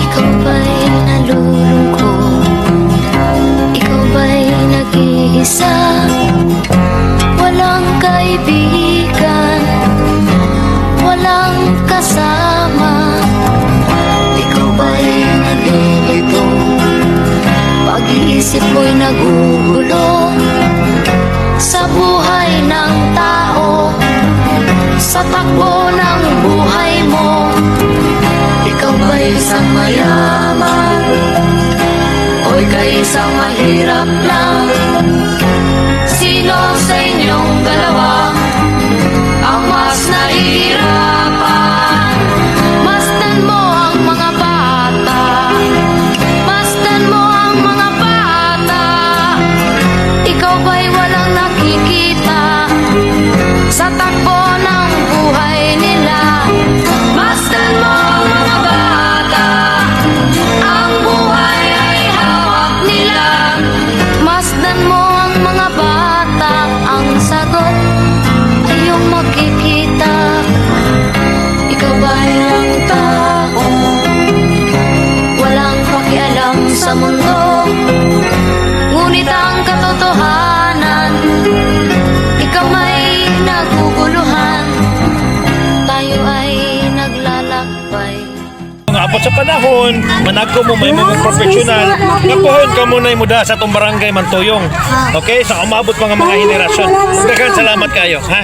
Ikaw ba'y nalulungkot? Ikaw ba'y nag-iisa? Walang kaibigan, walang kasama. Ikaw ba'y nalilito? Pag-iisip mo'y nagugulo sa buhay ng tao, sa takbo ng buhay mo. Ikaw ba'y isang mayaman o ika'y isang mahirap lang? Sino sa inyong dalawa ang mas nahihirapan? Masdan mo ang mga bata. Masdan mo ang mga bata. Ikaw ba'y walang nakikita sa takbo ng buhay nila? Masdan mo ang mga bata. Ang buhay ay hawak nila. Masdan mo ang mga bata. Ang sagot ay iyong makikita. Ikaw ba'y ang tao walang pakialam sa mundo? Ngunit ang katotohanan, ikaw may naguguluhan. Tayo ay naglalakbay. Nga abot sa panahon, managko mo may mga professional, nga puhon ka muna mo da sa atong barangay Mantuyong. Okay, sa umabot pa nga mga henerasyon. Daghan salamat kayo, ha?